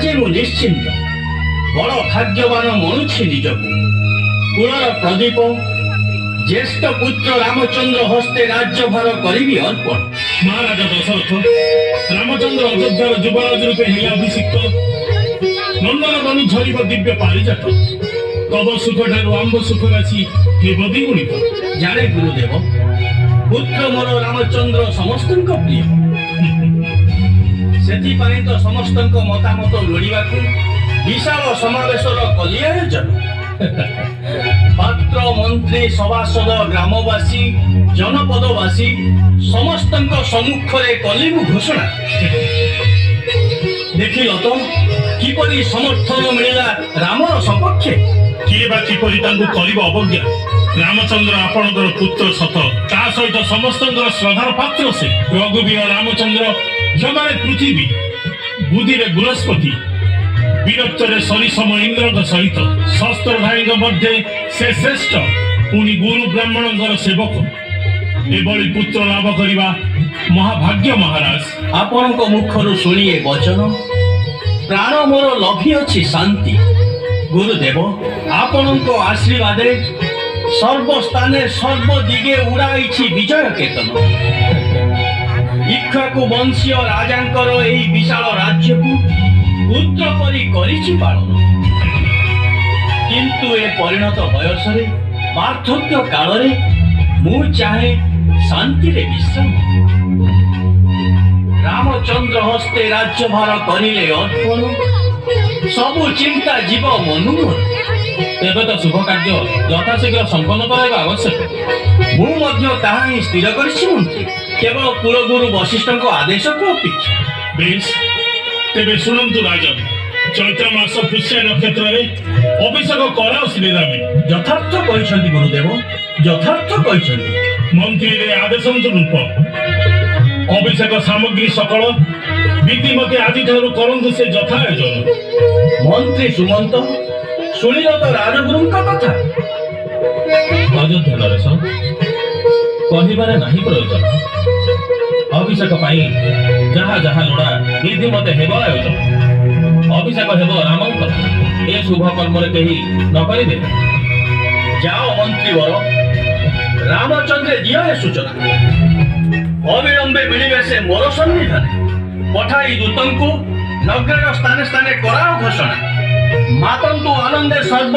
ଆଜି ମୁଁ ନିଶ୍ଚିନ୍ତ, ବଡ଼ ଭାଗ୍ୟବାନ ମଣୁଛି ନିଜକୁ। କୁଳର ପ୍ରଦୀପ ଜ୍ୟେଷ୍ଠ ପୁତ୍ର ରାମଚନ୍ଦ୍ର ହସ୍ତେ ରାଜ୍ୟଭାର କରିବି ଅର୍ପଣ। ମହାରାଜା ଦଶରଥ, ରାମଚନ୍ଦ୍ର ଅଯୋଧ୍ୟାର ଯୁବରାଜ ରୂପେ ହେଲେ ଅଭିଷିକ୍ତ। ନନ୍ଦନ ବନୁ ଝରିବ ଦିବ୍ୟ ପାରିଜାତ। ତବ ସୁଖ ଠାରୁ ଆମ୍ବ ସୁଖ ରାଶି ହେବ ଦ୍ୱିଗୁଣିତ। ଜାଣେ ଗୁରୁଦେବ, ପୁତ୍ର ମୋର ରାମଚନ୍ଦ୍ର ସମସ୍ତଙ୍କ ପ୍ରିୟ। ସେଥିପାଇଁ ତ ସମସ୍ତଙ୍କ ମତାମତ ଲୋଡ଼ିବାକୁ ବିଶାଳ ସମାବେଶର କଲି ଆୟୋଜନ। ପାତ୍ର, ମନ୍ତ୍ରୀ, ସଭାସଦ, ଗ୍ରାମବାସୀ, ଜନପଦବାସୀ ସମସ୍ତଙ୍କ ସମ୍ମୁଖରେ କଲି ମୁଁ ଘୋଷଣା। ଦେଖିଲ ତ କିପରି ସମର୍ଥନ ମିଳିଲା ରାମର ସପକ୍ଷେ। କିଏ ବା କିପରି ତାଙ୍କୁ କରିବ ଅବଜ୍ଞା? ରାମଚନ୍ଦ୍ର ଆପଣଙ୍କର ପୁତ୍ର ସତ, ତା ସହିତ ସମସ୍ତଙ୍କର ଶ୍ରଦ୍ଧାର ପାତ୍ର ସେ। ରଘୁବୀର ରାମଚନ୍ଦ୍ର କ୍ଷମାରେ ପୃଥିବୀ, ବୁଦ୍ଧିରେ ବୃହସ୍ପତି, ବୀରତ୍ୱରେ ସରିସମ ଇନ୍ଦ୍ରଙ୍କ ସହିତ। ଶସ୍ତ୍ରଧାରୀଙ୍କ ମଧ୍ୟରେ ସେ ଶ୍ରେଷ୍ଠ, ପୁଣି ଗୁରୁ ବ୍ରାହ୍ମଣଙ୍କର ସେବକ। ଏଭଳି ପୁତ୍ର ଲାଭ କରିବା ମହାଭାଗ୍ୟ ମହାରାଜ। ଆପଣଙ୍କ ମୁଖରୁ ଶୁଣି ଏ ବଚନ ପ୍ରାଣ ମୋର ଲଭିଅଛି ଶାନ୍ତି। ଗୁରୁଦେବ, ଆପଣଙ୍କ ଆଶୀର୍ବାଦେ ସର୍ବସ୍ଥାନେ ସର୍ବଦିଗେ ଉଡ଼ାଇଛି ବିଜୟ କେତନ। ଇକ୍ଷ୍ୱାକୁ ବଂଶୀୟ ରାଜାଙ୍କର ଏହି ବିଶାଳ ରାଜ୍ୟକୁ ପୁତ୍ର ପରି କରିଛି ପାଳନ। କିନ୍ତୁ ଏ ପରିଣତ ବୟସରେ, ବାର୍ଦ୍ଧକ୍ୟ କାଳରେ ମୁଁ ଚାହେଁ ଶାନ୍ତିରେ ବିଶ୍ରାମ। ରାମଚନ୍ଦ୍ର ହସ୍ତେ ରାଜ୍ୟଭାର କରିଲେ ଅର୍ପଣ, ସବୁ ଚିନ୍ତା ଯିବ ମନୁ ମୋର। ତେବେ ତ ଶୁଭ କାର୍ଯ୍ୟ ଯଥାଶୀଘ୍ର ସମ୍ପନ୍ନ କରାଇବା ଆବଶ୍ୟକ। ମୁଁ ମଧ୍ୟ ତାହା ହିଁ ସ୍ଥିର କରିଛି ମନ୍ତ୍ରୀ। କେବଳ କୁଳଗୁରୁ ବଶିଷ୍ଠଙ୍କ ଆଦେଶକୁ ଅପେକ୍ଷା। ବେଶ, ତେବେ ଶୁଣନ୍ତୁ ରାଜନ, ଚୈତ୍ର ମାସ ପୁଷ୍ୟା ନକ୍ଷତ୍ରରେ ଅଭିଷେକ କରାଅ ଶ୍ରୀରାମେ। ଯଥାର୍ଥ କହିଛନ୍ତି ଗୁରୁଦେବ, ଯଥାର୍ଥ କହିଛନ୍ତି। ମନ୍ତ୍ରୀରେ ଆଦେଶନ୍ତୁ ରୂପ। ଅଭିଷେକ ସାମଗ୍ରୀ ସକଳ ବିଧିମତେ ଆଜିଠାରୁ କରନ୍ତୁ ସେ ଯଥା ଆୟୋଜନ। ମନ୍ତ୍ରୀ ସୁମନ୍ତ, ଶୁଣିଲ ତ ରାଜଗୁରୁଙ୍କ କଥା? ଅଯୋଧ୍ୟା ନରେଶ, କହିବାରେ ନାହିଁ ପ୍ରୟୋଜନ। ଅଭିଷେକ ପାଇଁ ଯାହା ଯାହା ଲୋଡ଼ା ବିଧିମତେ ହେବ ଆୟୋଜନ। ଅଭିଷେକ ହେବ ରାମଙ୍କର, ଏ ଶୁଭ କର୍ମରେ କେହି ନ କରିବେ। ଯାଅ ମନ୍ତ୍ରୀବର, ରାମଚନ୍ଦ୍ରେ ଦିଅ ଏ ସୂଚନା। ଅବିଳମ୍ବେ ମିଳିବେ ସେ ମୋର ସନ୍ନିଧାନେ। ପଠାଇ ଦୂତଙ୍କୁ ନଗରର ସ୍ଥାନେ ସ୍ଥାନେ କରାଅ ଘୋଷଣା। ମାତନ୍ତୁ ଆନନ୍ଦେ ସର୍ବ